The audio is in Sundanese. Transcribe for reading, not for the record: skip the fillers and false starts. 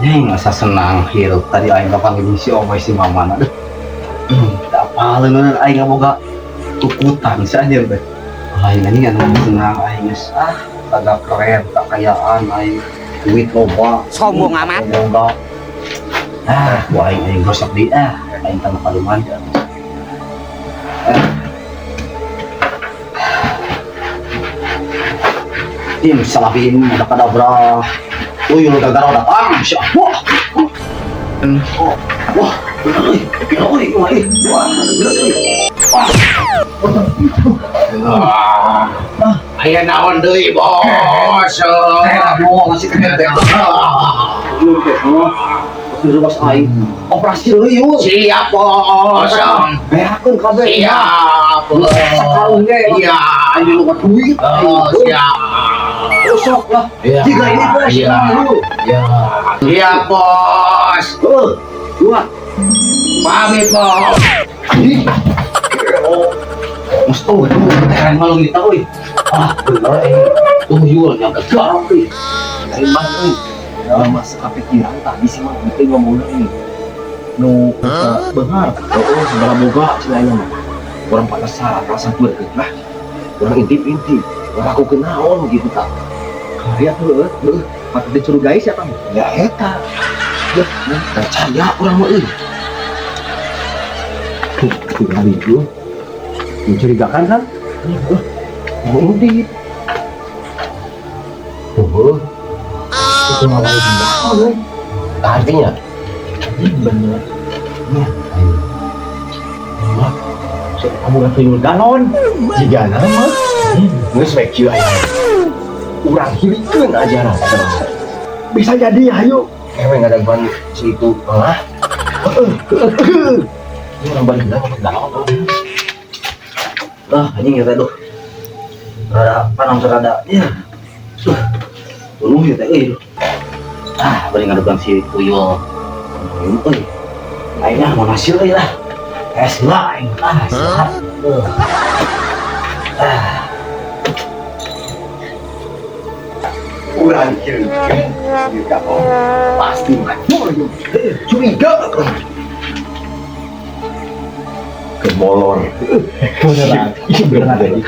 Neng asa senang hirup tadi aing kapanggih si Omay si Mama aduh. Tak apa leungeun aing ngaboga tukutan si anjir teh. Aing anjing anu senang aing geus ah agak keren kekayaan aing duit loba. Sombong amat. Boga. Ah, ku aing aing gosok di ah aing tambah kaluman. Ah. Tim salabin ada kadabra. Tuyul gagaraw datang siya. Wah. Oh, wah, bener euy. Euy, wah, euy. Wah, bener euy. Wah. Ah, aya naon deui, Bos? Eh, aduh, masih kena teh. Belum teh. Oh. Masih aing. Operasi deui yuk. Siap, Bos. Beakeun kabeh. Siap. Sakalung ge. Iya. Aing loba duit. Oh, siap. Besok lah. Iya. Jika ini bos. Iya. Lu. Iya. Iya, Bos. Heeh. Dua. Pamit, Bos. Ih. Musto, itu keren malu kita, euy. Ah, bener eh. Tuyul yang gegar euy. Lain mah euy. Dalam masa kepikiran tadi sih mah bikin ngomongnya ini nu benar oh segala boga cenah mah urang penasaran rasa gue lah urang intip-intip urang aku kenaon gitu tak Karya tuh, heuh, patut dicurigai siapa? Ya eta ya percaya urang mah euy. Tuh, tinggal itu. Mencurigakan kan? Mau intip. Oh, Itu ngawal dia. euy. Artinya Bener. Ya. Wah, kamu gak tuyul galon. Jika nama geus we kieu aya urang hilikeun ajaran. Bisa jadi, ayo. Ewe ngadaguan si itu malah. Ini orang balik ngomong galon. Ah, anjing ya teh duh. Rada panon rada. Ya. Duh. Tuluh ya teh euy. Ah, bari ngadukan si tuyul. Tuyul euy. Aing ah mau hasil euy lah. Es lah aing ah sehat. Ah, Urang hilikeun juga oh pasti maju curiga ke molor. Beneran. Beneran.